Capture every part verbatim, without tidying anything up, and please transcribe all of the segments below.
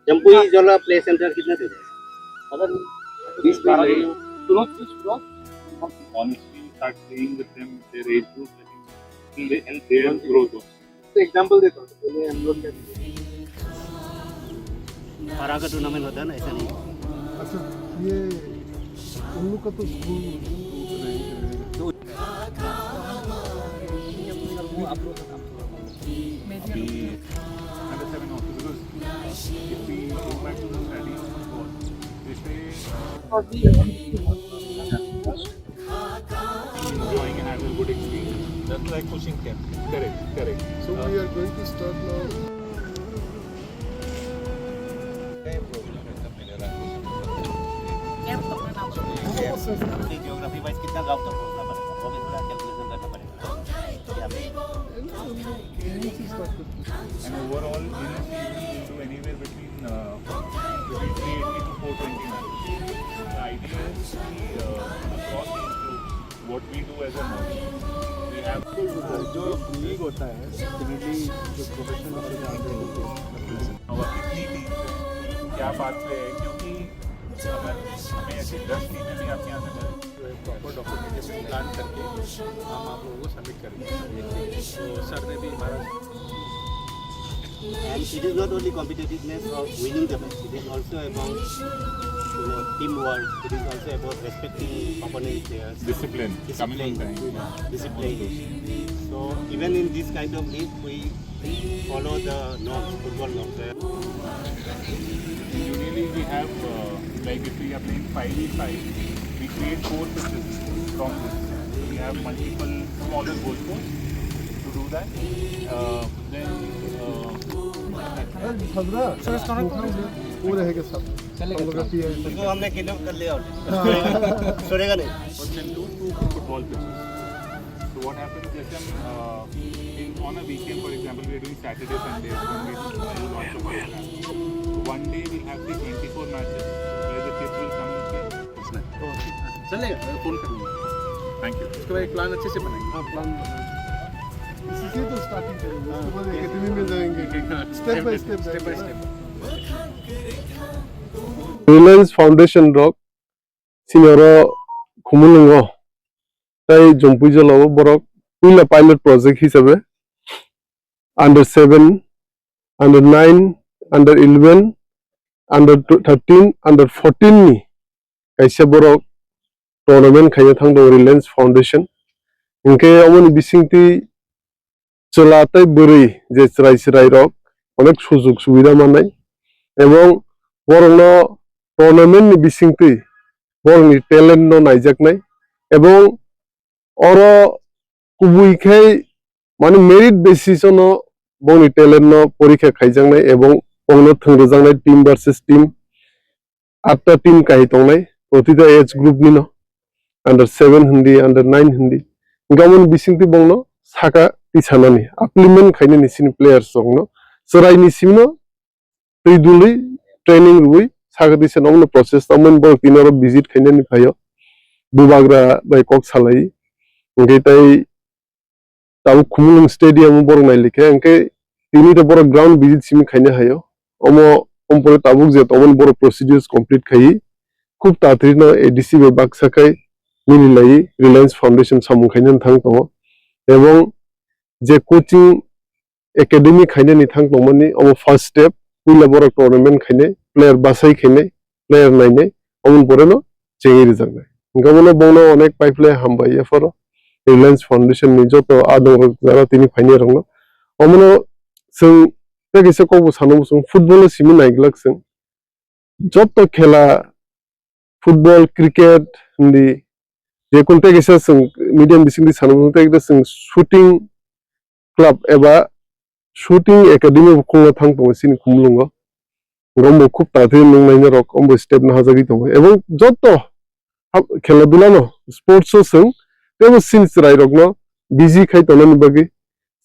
जम्पुई जोला play centre कितना दूर है? बीस मिनट लगेगा। Honestly, start playing with them, their age group, I think they, and they will grow those. तो एग्जांपल देता हूँ, पहले हम लोग क्या करते हैं? बारह का टूर्नामेंट होता है ना, ऐसा नहीं। अच्छा, ये उन लोग का तो स्कूल अभी under seven also, because if we go back to the study, they say enjoying and having a good experience. That's like pushing them. Correct, correct. So we are going to start now. अपनी geography wise कितना गांव तक पहुंचना पड़ेगा, वो भी थोड़ा कैलकुलेशन करना पड़ेगा। And overall, in a season, we'll do anywhere between, uh, between three eighty to four twenty matches. The idea is to, uh, across age groups, what we do as a model, we have जो लीग होता है, डेफिनेटली जो professional level पे आते हैं, और कितनी टीम है, क्या बात पे है, क्योंकि अगर हमें ऐसे दस टीमें भी आपके यहाँ से मिले, तो एक प्रॉपर डॉक्यूमेंटेशन प्लान करके हम आप लोगों को सबमिट करेंगे। तो सर ने भी हमारा And it is not only competitiveness of winning the match, it is also about, you know, teamwork, it is also about respecting opponent players. Discipline, coming on time. Discipline. So even in this kind of league, we follow the norms, football norms. Usually we have, uh, like, if we are playing five v five, we create four pitches from this. We have multiple smaller goalposts to do that. Uh, then, uh, पूरा है के साथ। चलेगा। हम लोग का पीआई इसको हमने क्लीन अप कर लिया already। छोड़ेगा नहीं। But then do two football pitches. So what happens, जैसे हम, uh, in, on a weekend, for example, we are doing Saturday, Sunday, when we do lots of programs. One day we'll have the twenty-four matches where the kids will come and play. चलेगा, मैं फोन करूंगा। Thank you. उसके बाद एक प्लान अच्छे से बनाएंगे। हाँ, प्लान बनाएंगे। इसी से तो स्टार्टिंग करेंगे, उसके बाद एकेडमी में जाएंगे। Step by step, step by step. Reliance Foundation rok senior o Khumulwngo tei Jompuijala o borok puila pilot project hisabe under seven, under nine, under eleven, under thirteen, under fourteen ni kaisa borok tournament khaina thang tongo Reliance Foundation. Hinkhe omoni bisingtwi chwla tei bwrwi je chwrai chwrai rok onek sujug subida manai, ebong borokno tournament ni bisingtwi borokni talent no naijaknai, ebong oro kubui khai mane merit basis o no bongni talent no porikha khaijaknai ebong bongno thwngrijaknai team versus team, atta team kahai tongnai protita age group ni no, under seven hindi, under nine hindi, hinkhe omoni bisingtwi bongno saka tisanani, upliftment khainani sini players rokno chwraini simi no twi dului training rwui saka tisa no process tangmani borok tini oro visit khainani phaio, bubagra bai kok salai, hinkhe tei tabuk Khumulwng stadium o borok nailikha, hinkhe tini to borok ground visit simi khaina haio. Omo ompore tabuk je tongmani borok procedures complete khaiwi khub tatari no A D C bai baksa khai mililaiwi Reliance Foundation samung khaina thang tongo. Ebong je coaching academy khainani thang tongmani omo first step, puila borok tournament khainai, player bachai khainai, player nainai, omoni pore no chengwi rijaknai. Hinkhe omono bongno onek pipeline hambai yapharo Reliance Foundation ni joto adongrok jara tini phainai rokno. Omono chwng tei kaisa kokbo sana muchung football o simi naiglak chwng. Joto khela football, cricket hindi je kun tei kaisa chwng medium bisingtwi sana muchung tei kaisa chwng shooting club eba shooting academy bo khulna thang tongo chini Khumulwngo. Rombo khub tatwi nung naina rok ombo step no hajagwi tongo. Ebong joto ha-, khela dula no sports o chwng teibo chini chwrai rokno busy khai tongnani bagwi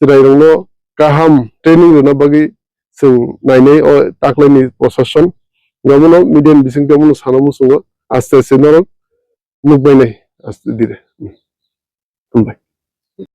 chwrai rokno kaham training rwna bagwi chwng nainai o taklaini prosason. Omono medium bisingtwi omono sana muchungo aste aste norok Nuk bai nai, aste dire.